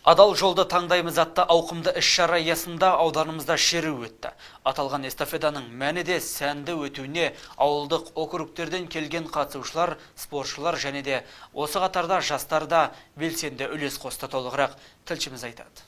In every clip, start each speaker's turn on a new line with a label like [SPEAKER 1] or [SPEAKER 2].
[SPEAKER 1] Адал жолды таңдаймыз атты ауқымды іс-шара аясында ауданымызда шеру өтті. Аталған эстафетаның мәні де сәнді өтуіне ауылдық округтерден келген қатысушылар, спортшылар және де осы қатарда жастар да белсенді үлес қосты. Толығырақ тілшіміз айтады.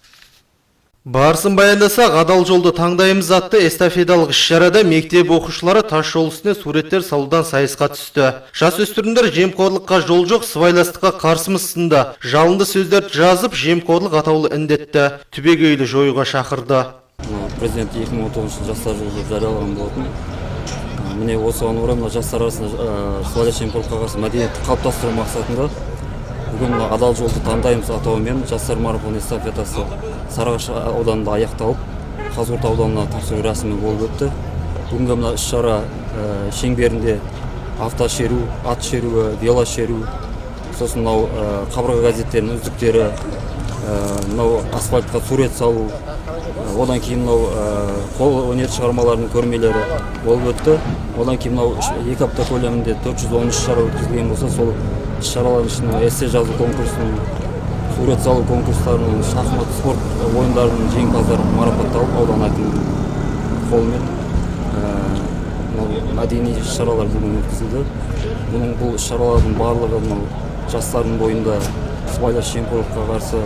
[SPEAKER 2] Барысын баяндасақ, «Адал жолды таңдаймыз» атты эстафеталық іс-шарада мектеп оқушылары тас жол үстіне суреттер салудан сайысқа түсті. Жасөспірімдер «Жемқорлыққа жол жоқ, сыбайластыққа қарсымыз» сынды жалынды сөздерді жазып, жемқорлық атаулы індетті түбегейлі жоюға шақырды.
[SPEAKER 3] Мына Президент 2019 жылы Жастар жылы деп жариялаған болатын. Міне, осыған орай мына жастар арасында сыбайлас жемқорлыққа қарсы мәдениетті қалыптастыру мақсатында бүгін мына «Адал жолды таңдаймыз» атауымен жастар марафон эстафетасы Сарыағаш ауданында аяқталып, Қазығұрт ауданына тапсыру рәсімі болып өтті. Бүгінгі мына іс шара шеңберінде автошеру, ат шеруі, велошеру, сосын мынау қабырға газеттерінің үздіктері, мынау асфальтқа сурет салу, одан кейін мынау қол өнер шығармаларының көрмелері болып өтті. Одан кейін мынау 2 апта көлемінде 413 шара өткізілген болса, сол іс шаралардың ішінде эссе жазу конкурсының, сурет салу конкурстарының, шахмат, спорт ойындарының жеңімпаздары марапатталып, аудан әкімінің қолымен мынау мәдени іс шаралар бүгін өткізілді. Бұл іс шаралардың барлығы мынау жастардың бойында сыбайлас жемқорлыққа қарсы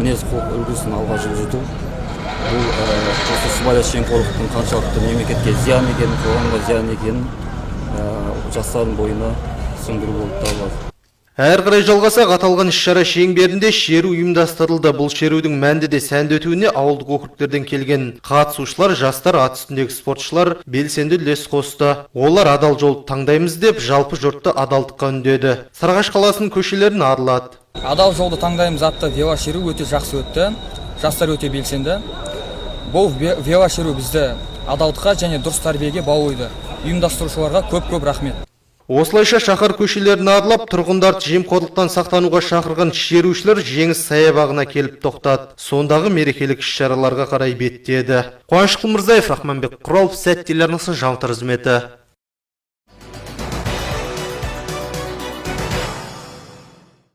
[SPEAKER 3] мінез құлық үлгісін алға жылжыту, бұл осы сыбайлас жемқорлықтың қаншалықты мемлекетке зиян екенін, қоғамға зиян екенін жастардың бойына сіңдіру болып табылады.
[SPEAKER 2] Әрі қарай жалғасақ, аталған іс-шара шеңберінде шеру ұйымдастырылды. Бұл шерудің мәнді де сәнді өтуіне ауылдық округтерден келген қатысушылар, жастар, ат үстіндегі спортшылар белсенді үлес қосты. Олар «Адал жолды таңдаймыз» деп, жалпы жұртты адалдыққа үндеді. Сарыағаш қаласының көшелерін аралады.
[SPEAKER 4] «Адал жолды таңдаймыз» атты велошеру өте жақсы өтті. Жастар өте белсенді. Бұл велошеру бізді адалдыққа және дұрыс тәрбиеге баулиды. Ұйымдастырушыларға көп көп рахмет.
[SPEAKER 2] Осылайша шаһар көшелерін аралап, тұрғындарды жемқорлықтан сақтануға шақырған шерушілер Жеңіс саябағына келіп тоқтады. Сондағы мерекелік іс-шараларға қарай беттеді. Қуаныш Құлмырзаев, Рахманбек Құралов, Сәт телеарнасы, жаңалықтар қызметі.